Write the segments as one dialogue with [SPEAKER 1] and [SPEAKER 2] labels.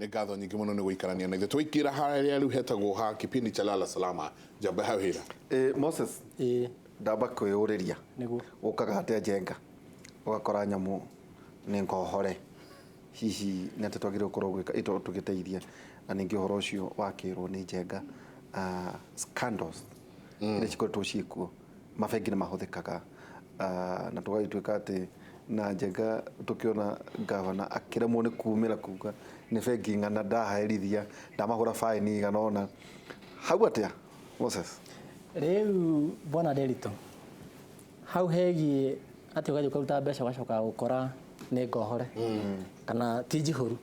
[SPEAKER 1] Nĩ ngatho nyingĩ mũno nĩ gũikarania na ithuĩ. Twaikĩra harĩa rĩu hetagwo ha kipindi cha Lala Salama. Njamba hau hĩra.
[SPEAKER 2] Moses, ndamba kwĩyũrĩria.
[SPEAKER 3] Nĩguo.
[SPEAKER 2] Ũkaga atĩa Njenga ũgakora nyamũ nĩ ngohore, hihi nĩ atĩa twagĩrĩirwo gũkorwo gwĩka ĩto tũgĩteithia? Na ningĩ ũhoro ũcio wakĩrwo nĩ Njenga, scandals iria cikoretwo ciĩkuo, mabengi nĩ mahũthĩkaga, na tũgagĩtuĩka atĩ na Njenga tũkĩona gavana akĩremwo nĩ kumĩra kuga nĩ bengi ng'ana ndaherithia, ndamahũra baĩni igana ũna. Hau atĩa, Moses?
[SPEAKER 3] Rĩu bwana Derito, hau hegiĩ atĩ ũgathiĩ ũkaruta mbeca ũgacoka gũkora nĩ ngohore kana ti njihũru,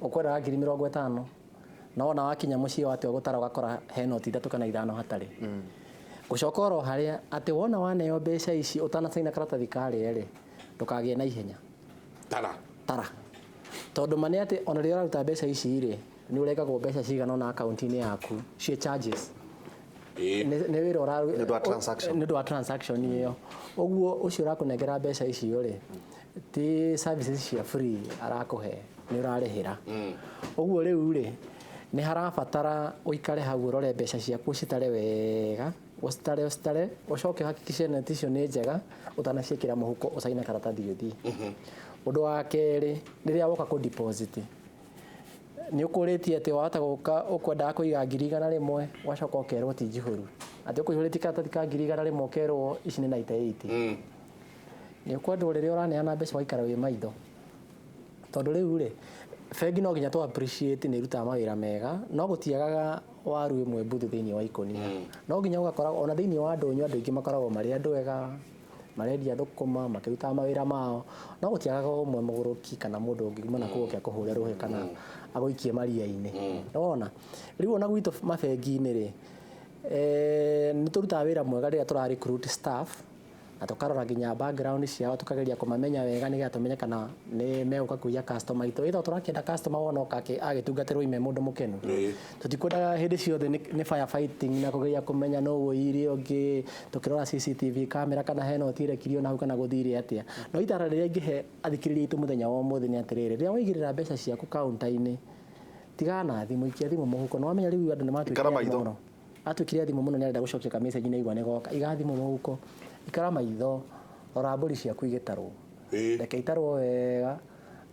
[SPEAKER 3] ũkwendaga 50,000, no wona wakinya mũciĩ watua gũtara ũgakora he noti ithatũ kana ithano hatarĩ. Gũcoka oro harĩa atĩ wona waneo mbeca ici ũtanacaina karatathi karĩa rĩ, ndũkagĩe na ihenya.
[SPEAKER 1] Tara.
[SPEAKER 3] Tara. Tondũ ma nĩ atĩ ona rĩrĩa ũraruta mbeca ici rĩ, nĩ ũrengagwo mbeca cigana ũna akaunti-inĩ yaku ciĩ charges. Nĩ wĩra ũra
[SPEAKER 2] Nĩ ũndũ wa transaction.
[SPEAKER 3] Nĩ ũndũ wa transaction ĩyo. Ũguo ũcio ũrakũnengera mbeca icio rĩ, ti services cia free arakũhe, nĩ ũrarĩhĩra. Ũguo rĩu rĩ, nĩ harabatara ũikare hau ũrore mbeca ciaku ũcitare wega, ũcitare ũcitare, ũcoke ũhakikice noti icio nĩ njega ũtanaciĩkĩra mũhuko ũcaine karatathi ũthiĩ. Ũndũ wa kerĩ, rĩrĩa woka kũ deposit, nĩ ũkũrĩtie atĩ wahota gũka ũkwendaga kũiga 100,000, ũgacoka ũkerwo ti njihũru. Atĩ ũkũihũrĩtie karatathi ka 100,000 ũkerwo ici nĩ 98. Nĩ ũkwendwo rĩrĩa ũraneana mbeca ũgaikara wĩ maitho. Tondũ rĩu rĩ, bengi no nginya tũ appreciate nĩ irutaga mawĩra mega, no gũtiagaga waru ĩmwe mbuthu thĩinĩ wa ikũnia. No nginya ũgakora ona thĩinĩ wa ndũnyũ andũ aingĩ makoragwo marĩ andũ ega, marendia thũkũma, makĩrutaga mawĩra mao, no gũtiagaga ũmwe mũgũrũki kana mũndũ ũngĩ na kũu oke akũhũre rũhĩ kana agũikie maria-inĩ. Nĩwona? Rĩu ona gwitũ mabengi-inĩ rĩ, nĩ tũrutaga wĩra mwega rĩrĩa tũra recruit staff, na tũkarora nginya background ciao, tũkageria kũmamenya wega nĩgetha tũmenye kana nĩ megũka kũiya customer aitũ. Ĩ tondũ tũrakĩenda customer wona oka agĩtungatĩrwo oime mũndũ mũkenu. Tũtikwendaga hĩndĩ ciothe nĩ fire fighting na kũgeria kũmenya nũ ũire ũngĩ, tũkĩrora CCTV camera kana he noti ĩrekirio nahau kana gũthire atĩa. No itara rĩrĩa ingĩhe athikĩrĩria aitũ mũthenya wa ũmũthĩ nĩ atĩrĩrĩ, rĩrĩa waigĩrĩra mbeca ciaku counter-inĩ, tigana na thimũ, ikia thimũ mũhuko. Nĩ wamenya rĩu andũ nĩ matuĩkire
[SPEAKER 2] Ikara
[SPEAKER 3] a thimũ
[SPEAKER 2] maitho.
[SPEAKER 3] mũno. Atuĩkire a thimũ mũno, nĩ arenda gũcokia ka message nĩ aigua nĩ goka. Iga thimũ mũhuko, ikara maitho, rora mbũri ciaku igĩtarwo. Reke itarwo wega,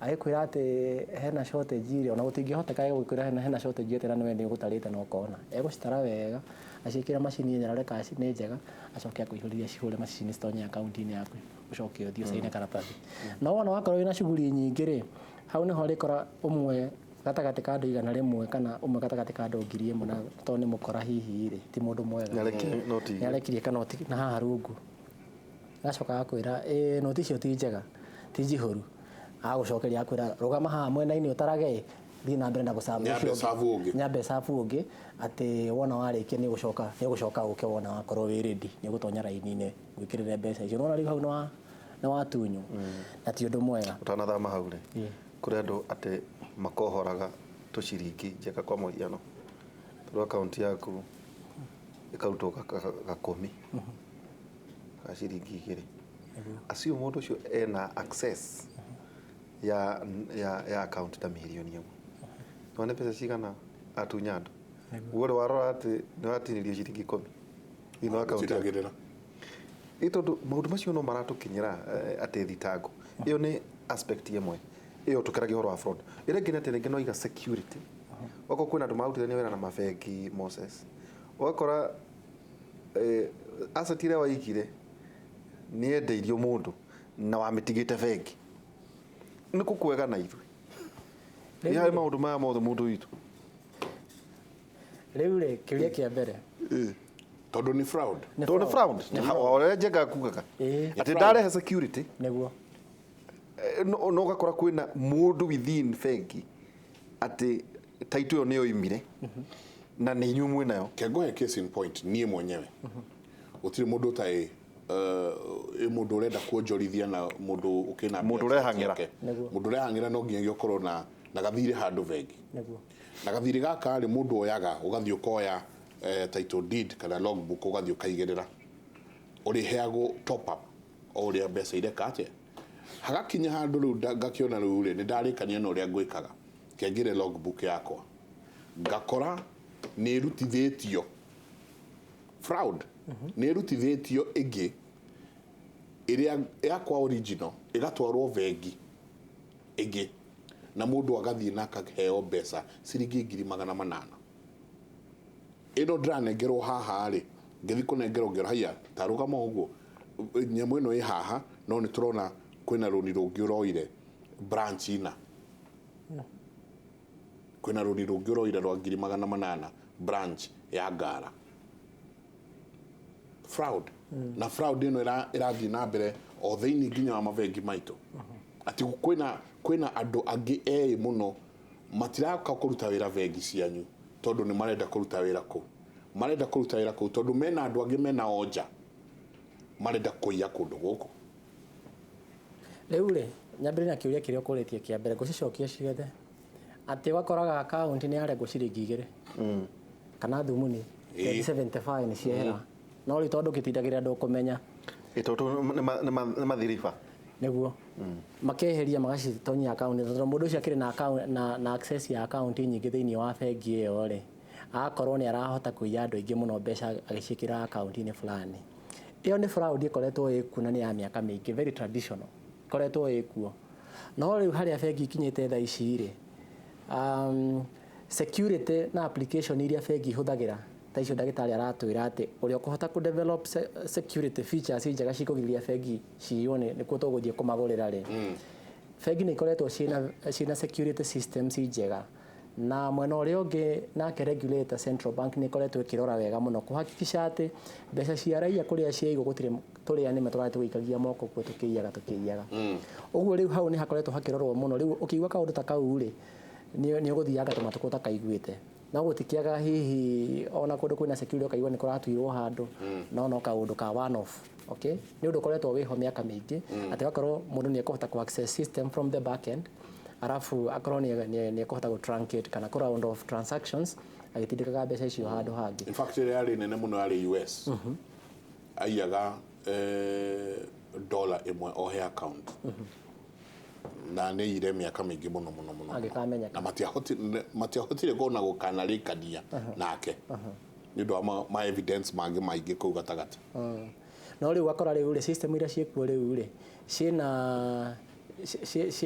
[SPEAKER 3] agĩkwĩra atĩ hena shortage rĩ, ona gũtingĩhoteka egũkwĩra hena shortage atĩa na nĩwe nĩ ũgũtarĩte na ũkona. Egũcitara wega, aciĩkĩre macini arore kana nĩ njega, acoke akũihũrĩrie acihũre macini citonye akaunti-inĩ yaku, ũcoke ũthiĩ ũcaine karatathi. No wona wakorwo wĩna shughuli nyingĩ rĩ, hau nĩho ũrĩkora ũmwe gatagatĩ ka andũ 100 kana ũmwe gatagatĩ ka andũ 1000, na tondũ nĩ mũkora hihi rĩ, ti mũndũ mwega.
[SPEAKER 2] Nĩarekirie noti igĩrĩ.
[SPEAKER 3] Nĩarekirie kanoti na haha rungu. Agacoka agakwĩra ĩĩ noti icio ti njega, ti njihũru. Agagũcokeria agakwĩra rũgama haha mwena-inĩ ũtarage, thiĩ na mbere na gũ-serve
[SPEAKER 1] Nyambe
[SPEAKER 3] ũcio ũngĩ.
[SPEAKER 1] serve ũngĩ.
[SPEAKER 3] Nyambe serve ũngĩ, atĩ wona warĩkia nĩ ũgũcoka ũke wona wakorwo wĩ ready, nĩ ũgũtonya raini-inĩ gwĩkĩrĩre mbeca icio. Nĩwona rĩu hau nĩ watunywo na ti ũndũ mwega.
[SPEAKER 2] Ũtanathama hau rĩ, kũrĩ andũ atĩ makohoraga tũciringi njega, kwa mũhiano tondũ akaunti yaku ĩkarutwo gakũmi ga ciringi 2, acio mũndũ ũcio ena access ya account ta 1,000,000. Nĩ mbeca cigana atunya andũ? Ũguo rĩ, warora atĩ nĩ watinĩrio ciringi 10 thĩinĩ wa akaunti yaku.
[SPEAKER 1] Gũtiragĩrĩra.
[SPEAKER 2] Ĩ tondũ maũndũ macio no maratũkinyĩra, atĩ thitango ĩyo nĩ aspect ĩmwe ĩyo tũkĩragia ũhoro wa fraud. Ĩrĩa ĩngĩ nĩ atĩ rĩngĩ no iga security, okorwo kwĩna andũ mararutithania wĩra na mabengi, Moses, ũgakora asset ĩrĩa waigire nĩ yendeirio mũndũ na wamĩtigĩte bengi. Nĩ kũkwega na ithuĩ nĩ harĩ maũndũ maya mothe, mũndũ witũ.
[SPEAKER 3] Rĩu rĩ, kĩũria kĩa mbere.
[SPEAKER 1] Tondũ nĩ fraud.
[SPEAKER 2] Tondũ nĩ fraud ũrĩa Njenga kugaga atĩ ndarehe security. No ũgakora kwĩna mũndũ within bengi atĩ title ĩyo nĩyo imire na nĩ inyuĩ mwĩnayo.
[SPEAKER 1] Kengohe case in point, niĩ mwenyewe gũtirĩ mũndũ ũtarĩ ĩ mũndũ ũrenda kuonjorithia na mũndũ ũkĩna
[SPEAKER 2] Mũndũ ũrehang'ĩra.
[SPEAKER 1] Mũndũ ũrehang'ĩra no nginyagia ũkorwo na gathirĩ handũ bengi. Na gathirĩ gaka rĩ, mũndũ oyaga ũgathiĩ ũkoya title deed kana logbook, ũgathiĩ ũkaigĩrĩra, ũrĩheagwo top up o ũrĩa mbeca ireka atĩa. Hagakinya handũ rĩu ngakĩona rĩu rĩ, nĩ ndarĩkania na ũrĩa ngwĩkaga. Kengire logbook yakwa, ngakora nĩ ĩrutithĩtio fraud, nĩ ĩrutithĩtio ĩngĩ ĩrĩa yakwa original ĩgatwarwo bengi ĩngĩ, na mũndũ agathiĩ na akaheo mbeca ciringi 800,000. Ĩno ndĩranengerwo haha rĩ, ngĩthiĩ kũnengerwo ngĩrwo haiya, ta rũgama ũguo, nyamũ ĩno ĩ haha, no nĩ tũrona kwĩna rũni rũngĩ ũroire branch ina, kwĩna rũni rũngĩ ũroire rwa 800,000 branch ya Ngara. Fraud. Na fraud ĩno ĩrathiĩ na mbere o thĩinĩ nginya wa mabengi maitũ, atĩ kwĩna andũ angĩ eĩ mũno matiraka kũruta wĩra bengi cianyu tondũ nĩ marenda kũruta wĩra kũu, marenda kũruta wĩra kũu tondũ mena andũ angĩ mena onja marenda kũiya kũndũ gũkũ.
[SPEAKER 3] Rĩu rĩ, nyambĩrĩrie na kĩũria kĩrĩa ũkũrĩtie kĩa mbere, ngũcicokia ciothe, atĩ ũgakoraga akaunti nĩ yarengwo ciringi 2 kana thumuni 75 nĩ ciehera, no rĩu tondũ ũgĩtindagĩrĩra ndũkũmenya.
[SPEAKER 2] Tondũ nĩ mathiriba.
[SPEAKER 3] Nĩguo makeheria magacitonyia akaunti, tondũ mũndũ ũcio akĩrĩ na account na access ya akaunti nyingĩ thĩinĩ wa bengi ĩyo rĩ, agakorwo nĩ arahota kũiya andũ aingĩ mũno mbeca agĩciĩkĩra akaunti-inĩ fulani. Ĩyo nĩ fraud ĩkoretwo ĩkuo na nĩ ya mĩaka mĩingĩ, very traditional, ĩkoretwo ĩkuo. No rĩu harĩa bengi ikinyĩte thaa ici rĩ, security na application iria bengi ihũthagĩra ta icio ndagĩtarĩ aratwĩra atĩ ũrĩa ũkũhota kũ develop security features njega cikũgirĩrĩria bengi ciywo nĩkuo tũgũthiĩ kũmagũrĩra rĩ. Bengi nĩ ikoretwo ciĩna security systems njega, na mwena ũrĩa ũngĩ nake regulator Central Bank nĩ ĩkoretwo ĩkĩrora wega mũno kũhakikisha atĩ mbeca cia raia kũrĩa ciaigwo gũtirĩ tũrĩa nĩme tũrathiĩ tũgĩikagia moko kuo tũkĩiyaga. Ũguo rĩu hau nĩ hakoretwo hakĩrorwo mũno. Rĩu ũkĩigua kaũndũ ta kau rĩ, nĩ ũgũthianga tũmatũ ũtakaiguĩte, no gũtikĩaga hihi ona kũndũ kwĩna security ũkaigua nĩ kũratuirwo handũ, no kaũndũ ka one off. Okay, nĩ ũndũ ũkoretwo wĩho mĩaka mĩingĩ, atĩ gakorwo mũndũ nĩ ekũhota kũ access system from the back end, arabu akorwo nĩ ekũhota gũ truncate kana kũ round off transactions agĩtindĩkaga mbeca icio handũ hangĩ.
[SPEAKER 1] In fact, ĩrĩa yarĩ nene mũno yarĩ US, aiyaga dollar ĩmwe o he account, na nĩ ire mĩaka mĩingĩ mũno mũno mũno.
[SPEAKER 3] Angĩkamenyeka.
[SPEAKER 1] Na matiahotire kuona gũkanarĩkania nake nĩ ũndũ wa ma evidence mangĩ maingĩ kũu gatagatĩ.
[SPEAKER 3] No rĩu ũgakora rĩu rĩ, system iria ciĩkuo rĩu rĩ,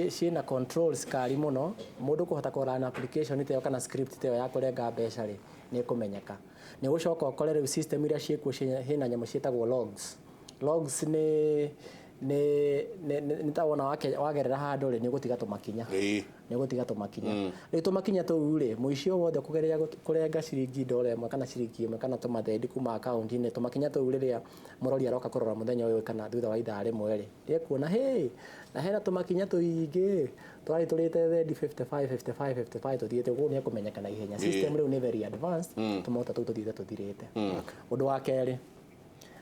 [SPEAKER 3] ciĩna controls kari mũno, mũndũ kũhota kũrora na application ta ĩyo kana script ta ĩyo ya kũrenga mbeca rĩ, nĩ ĩkũmenyeka. Nĩ ũgũcoka ũkore rĩu system iria ciĩkuo hena nyamũ ciĩtagwo logs. Logs nĩ ta wona wagerera handũ rĩ, nĩ ũgũtiga tũmakinya. Nĩ ũgũtiga tũmakinya. Rĩu tũmakinya tũu rĩ, mũici o wothe kũgeria kũrenga ciringi dola ĩmwe kana ciringi ĩmwe kana tũmathendi kuma akaunti-inĩ, tũmakinya tũu rĩrĩa mũrori aroka kũrora mũthenya ũyũ kana thutha wa ithaa rĩmwe rĩ, nĩekuona hĩ, na hena tũmakinya tũingĩ twarĩ tũrĩte thendi 55, 55, 55 tũthiĩte ũguo, nĩ ekũmenyeka na ihenya. System rĩu nĩ very advanced, tũmota tũu tũthiĩte tũthirĩte. Ũndũ wa kerĩ,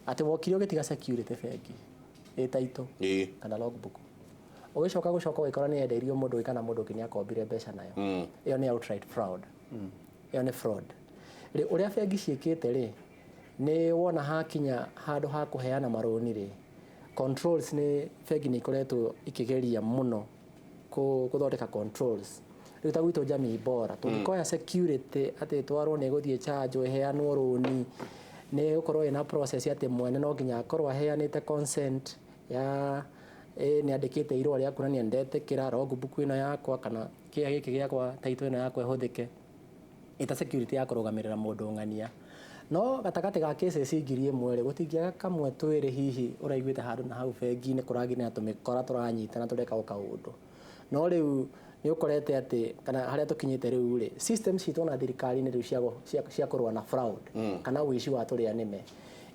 [SPEAKER 3] atĩ wokire ũgĩtiga security bengi ĩ title kana logbook, ũgĩcoka gũcoka ũgĩkora nĩ yendeirio mũndũ ũngĩ kana mũndũ ũngĩ nĩ akombire mbeca nayo, ĩyo nĩ outright fraud, ĩyo nĩ fraud. Rĩ ũrĩa bengi ciĩkĩte rĩ, nĩ wona hakinya handũ ha kũheana marũni rĩ, controls nĩ bengi nĩ ikoretwo ikĩgeria mũno gũthondeka controls. Rĩu ta gwitũ Jamii Bora tũngĩkoya security atĩ ĩtwarwo nĩ ĩgũthiĩ charge ĩheanwo rũni, nĩ gũkorwo ĩna process atĩ mwene no nginya akorwo aheanĩte consent ya nĩ andĩkĩte irũa rĩa kuonania ndetĩkĩra logbook ĩno yakwa kana kĩrĩa gĩkĩ gĩakwa title ĩno yakwa ĩhũthĩke ĩta security ya kũrũgamĩrĩra mũndũ ng'ania. No gatagatĩ ga cases 1000 rĩ, gũtingĩaga kamwe twĩrĩ hihi ũraiguĩte handũ na hau bengi-inĩ kũragire na tũmĩkora tũranyitana tũreka o kaũndũ. No rĩu nĩ ũkorete atĩ kana harĩa tũkinyĩte rĩu rĩ, system citũ na thirikari-inĩ rĩu cia kũrũa na fraud kana ũici wa tũrĩa nĩme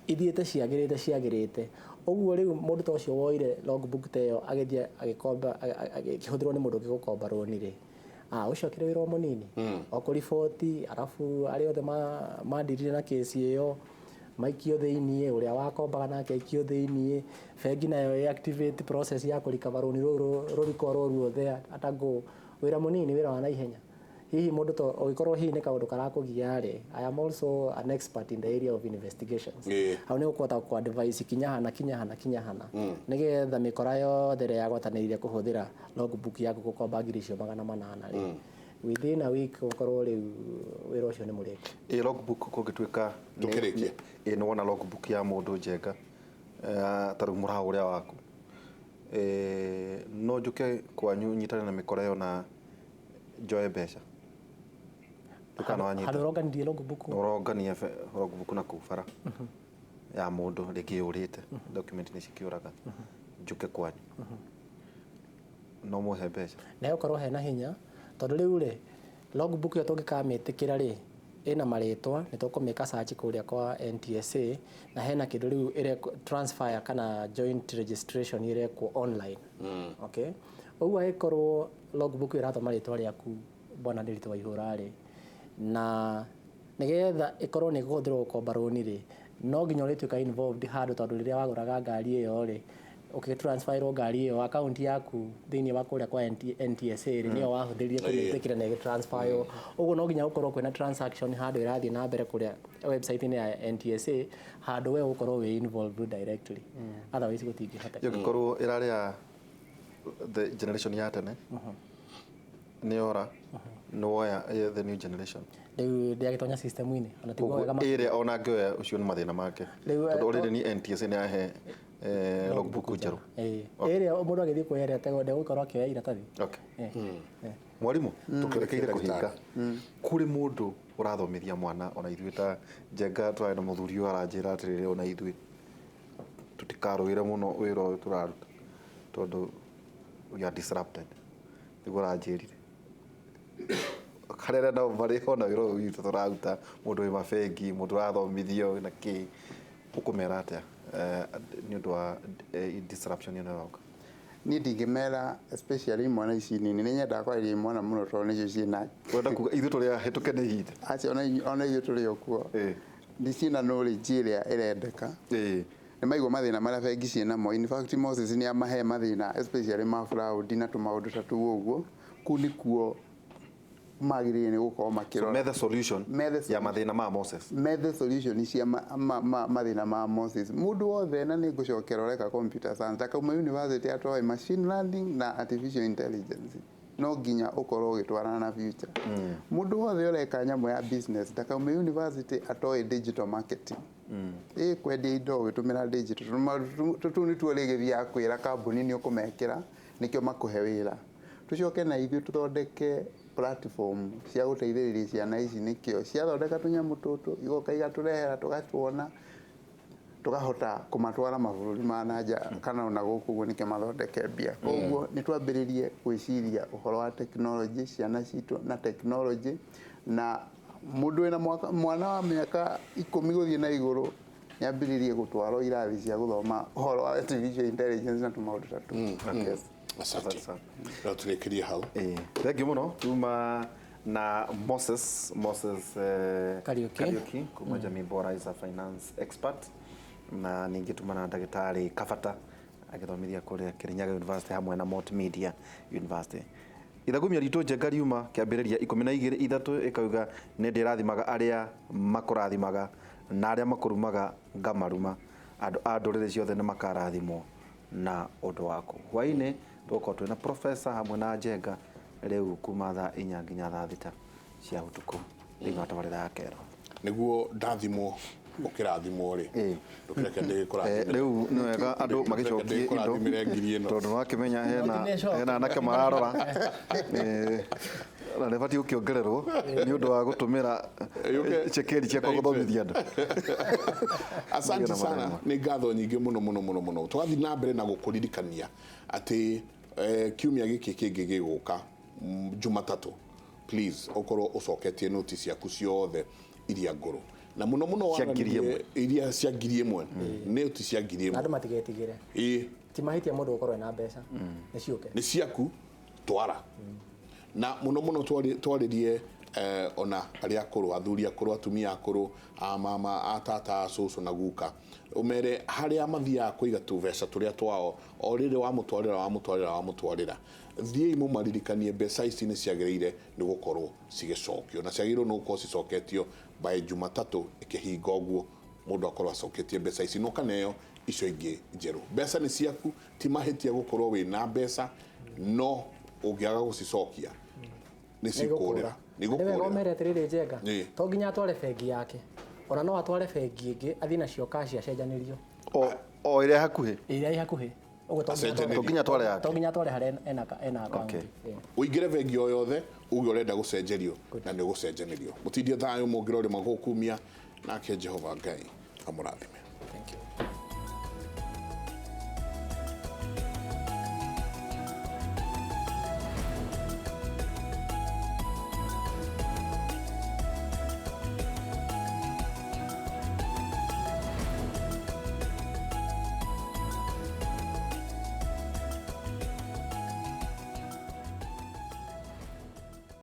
[SPEAKER 3] ithiĩte ciagĩrĩte. Ũguo rĩu mũndũ ta ũcio woire logbook ta ĩyo agĩthiĩ agĩkomba, akĩhũthĩrwo nĩ mũndũ ũngĩ gũkomba rũni rĩ, ũcio akĩrĩ wĩra o mũnini o kũriboti, arabu arĩa othe mandirire na kesi ĩyo maikio thĩiniĩ, ũrĩa wakombaga nake aikio thĩiniĩ, bengi nayo ĩ activate process ya kũrikaba rũni rũu rũrikorwo ruothe atangũ wĩra mũnini, wĩra wa naihenya. Hihi mũndũ to ũgĩkorwo hihi nĩ kaũndũ karakũgia rĩ, I am also an expert in the area of investigations. Hau nĩ ũkũhota kũ advise kinya hana, kinya hana, kinya hana, nĩgetha mĩkora yothe ĩrĩa yagwatanĩire kũhũthĩra logbook yaku gũkomba 800,000 rĩ, Within a week ũkorwo rĩu wĩra ũcio nĩ mũrĩku.
[SPEAKER 2] Ĩ logbook kũngĩtuĩka
[SPEAKER 1] Tũkĩrĩkie.
[SPEAKER 2] Ĩ nĩ wona logbook ya mũndũ Njenga, ta rĩu mũraũ ũrĩa waku, no njũke kwanyu nyitane na mĩkora ĩyo na njoe mbeca? Ndũkana wanyita.
[SPEAKER 3] Handũ ũronganirie logbook.
[SPEAKER 2] Ũrongania logbook na kũu bara ya mũndũ rĩngĩ yũrĩte, document nĩ cikĩũraga, njũke kwanyu no mũhe mbeca?
[SPEAKER 3] Na ĩgũkorwo hena hinya, tondũ rĩu rĩ, logbook ĩyo tũngĩkamĩtĩkĩra rĩ, ĩna marĩtwa, nĩ tũkũmĩka search kũrĩa kwa NTSA, na hena kĩndũ rĩu ĩrekwo transfer kana joint registration ĩrekwo online. Okay, ũguo angĩkorwo logbook ĩyo ĩratũma rĩtwa rĩaku, bwana Ndiritu Waihũra rĩ, na nĩgetha ĩkorwo nĩ ĩkũhũthĩrwo gũkomba rũni rĩ, no nginya ũrĩtuĩka involved handũ, tondũ rĩrĩa wagũraga ngari ĩyo rĩ, ũgĩtransferwo ngari ĩyo, akaunti yaku thĩinĩ wa kũrĩa kwa NTSA rĩ, nĩyo wahũthĩrire kũmĩtĩkĩra na ĩgĩtransferwo. Ũguo no nginya gũkorwo kwĩna transaction handũ ĩrathiĩ na mbere kũrĩa website-inĩ ya NTSA, handũ we ũgũkorwo wĩ involved directly, otherwise gũtingĩhoteka.
[SPEAKER 2] Ĩngĩkorwo ĩrarĩ ya the generation ya tene, nĩ yora, nĩ woya the new generation.
[SPEAKER 3] Rĩu ndĩagĩtonya system-inĩ ona tiguo
[SPEAKER 2] koguo
[SPEAKER 3] wega
[SPEAKER 2] ĩrĩa ona angĩoya, ũcio nĩ mathĩna make,
[SPEAKER 3] Rĩu,
[SPEAKER 2] tondũ already ni NTSA nĩ yahe logbook njerũ.
[SPEAKER 3] Ĩĩ, ĩrĩa mũndũ agĩthiĩ kuoya ĩrĩa tegwo ndegũkorwo akĩoya iratathi.
[SPEAKER 2] Okay. Mwarimũ, tũkĩrekeire
[SPEAKER 1] Ndagĩtarĩ.
[SPEAKER 2] kũhinga kũrĩ mũndũ ũrathomithia mwana, ona ithuĩ ta Njenga tũrarĩ na mũthuri ũyũ aranjĩra atĩrĩrĩ, ona ithuĩ tũtikarũĩre mũno wĩra ũyũ tũraruta tondũ we are disrupted, nĩguo aranjĩrire. Harĩa arĩa nao marĩ ona wĩra ũyũ witũ tũraruta, mũndũ wĩ mabengi, mũndũ ũrathomithio na kĩ, ũkũmera atĩa nĩ ũndũ wa disruption ĩno ĩroka?
[SPEAKER 4] Niĩ ndingĩmera, especially imwana ici nini, nĩ nyendaga kwarĩria imwana mũno tondũ nĩcio ciĩna
[SPEAKER 2] Ũrenda kuga ithuĩ tũrĩ ahĩtũke nĩ ihinda?
[SPEAKER 4] Acio, ona ithuĩ tũrĩ o kuo. Nĩ ciĩna knowledge ĩrĩa ĩrendeka. Nĩ maigua mathĩna marĩa bengi ciĩnamo. In fact, Moses nĩ amahe mathĩna, especially ma fraud na tũmaũndũ ta tũu. Ũguo kũu nĩkuo magĩrĩire nĩ gũkorwo makĩrora.
[SPEAKER 2] Methe solution
[SPEAKER 4] Methe
[SPEAKER 2] ya
[SPEAKER 4] solution.
[SPEAKER 2] mathĩna ma Moses.
[SPEAKER 4] Methe solution cia mathĩna ma Moses. Mũndũ wothe, na nĩ ngũcokera, ũreka computer science, ndakauma university atoĩ machine learning na artificial intelligence. No nginya ũkorwo ũgĩtwarana na future. Mũndũ wothe ũreka nyamũ ya business ndakauma university atoĩ digital marketing, ĩ kwendia indo ũgĩtũmĩra digital. Tondũ tũtũ nĩtuo rĩgĩthiaga kwĩra kambuni nĩ ũkũmekĩra nĩkĩo makũhe wĩra. Tũcoke na ithuĩ tũthondeke platform cia gũteithĩrĩria ciana ici, nĩkĩo ciathondeka tũnyamũ tũtũ igoka igatũrehera, tũgatuona, tũkahota kũmatwara mabũrũri ma nanja kana ona gũkũ ũguo nĩkĩo mathondeke mbia. Koguo nĩ twambĩrĩrie gwĩciria ũhoro wa technology, ciana citũ na technology, na mũndũ wĩna mwana wa mĩaka 10 gũthiĩ na igũrũ nĩ ambĩrĩrie gũtwarwo irathi cia gũthoma ũhoro wa artificial intelligence na tũmaũndũ ta tũu. Yes.
[SPEAKER 1] Asante.
[SPEAKER 2] Asante sana.
[SPEAKER 1] No tũrĩkĩrie hau.
[SPEAKER 2] Thank you mũno. Tuma na Moses
[SPEAKER 3] Kariuki.
[SPEAKER 2] Kariuki kuma Jamii Bora, is a finance expert, na ningĩ tuma na ndagĩtarĩ Kabata agĩthomithia kũrĩa Kirinyaga University hamwe na Multimedia University. Ithagumia ritũ Njenga riuma kĩambĩrĩria 12 3 ĩkauga, nĩ ndĩrathimaga arĩa makũrathimaga, na arĩa makũrumaga ngamaruma, andũ a ndũrĩrĩ ciothe nĩ makarathimwo na ũndũ waku. Hwainĩ tũgũkorwo twĩna professor hamwe na Njenga rĩu kuma thaa 4 nginya thaa 6 cia ũtukũ thĩinĩ wa tabarĩra ya kero.
[SPEAKER 1] Nĩguo ndathimwo ũkĩrathimwo rĩ, ndũkĩreke ndĩgĩkũrathimĩre.
[SPEAKER 2] Rĩu nĩ wega andũ magĩcokie indo
[SPEAKER 1] Ndĩkũrathimĩre ngiri ĩno.
[SPEAKER 2] tondũ wakĩmenya hena
[SPEAKER 3] Noti nĩ coka.
[SPEAKER 2] hena anake mararora. Na nĩ batiĩ gũkĩongererwo nĩ ũndũ wa gũtũmĩra
[SPEAKER 1] Yũke-
[SPEAKER 2] cekeri ciakwa gũthomithia andũ.
[SPEAKER 1] Asante
[SPEAKER 2] Mũgĩe na
[SPEAKER 1] sana.
[SPEAKER 2] marĩma.
[SPEAKER 1] Nĩ ngatho nyingĩ mũno mũno mũno mũno. Tũgathiĩ na mbere na gũkũririkania atĩ kiumia gĩkĩ kĩngĩ gĩgũka, Jumatatũ, please ũkorwo ũcoketie noti ciaku ciothe iria ngũrũ, na mũno mũno
[SPEAKER 2] Cia ngiri
[SPEAKER 1] waranĩrie iria cia 1000, noti cia ngiri
[SPEAKER 3] Na
[SPEAKER 1] ĩmwe
[SPEAKER 3] andũ matigetigĩre. Ti mahĩtia mũndũ gũkorwo ena mbeca, nĩ ciũke.
[SPEAKER 1] Nĩ ciaku, twara. Na mũno mũno twarĩrie ona arĩa akũrũ, athuri akũrũ, atumia akũrũ, a mama, a tata, a cũcũ na guka, ũmere harĩa mathiaga kũiga tũbeca tũrĩa twao. O rĩrĩ wamũtwarĩra, wamũtwarĩra, wamũtwarĩra, thiĩi mũmaririkanie mbeca ici nĩ ciagĩrĩire nĩ gũkorwo cigĩcokio, na ciagĩrĩirwo nĩ gũkorwo cicoketio by Jumatatũ ĩkĩhinga. Ũguo mũndũ akorwo acoketie mbeca ici, no kaneo icio ingĩ njerũ. Mbeca nĩ ciaku, ti mahĩtia gũkorwo wĩna mbeca, no ũngĩaga gũcicokia Nĩ cikũrĩra. Nĩ
[SPEAKER 3] Nĩ wega
[SPEAKER 1] igũkũrĩra.
[SPEAKER 3] ũmere atĩrĩrĩ, Njenga, to nginya atware bengi yake, ona no atware bengi ĩngĩ, athiĩ nacio cash acenjanĩrio.
[SPEAKER 2] O ĩrĩa hakuhĩ.
[SPEAKER 3] Ĩrĩa ĩ hakuhĩ. Ũguo to nginya
[SPEAKER 1] Acenjanĩrio.
[SPEAKER 2] To nginya atware yake.
[SPEAKER 3] To nginya atware harĩa ena account.
[SPEAKER 1] Ũingĩre bengi o yothe uge ũrenda gũcenjerio na nĩ ũgũcenjanĩrio. Mũtindie thayũ, mũngĩrorĩma gũkumia nake Jehova Ngai amũrathime.
[SPEAKER 3] Thank you.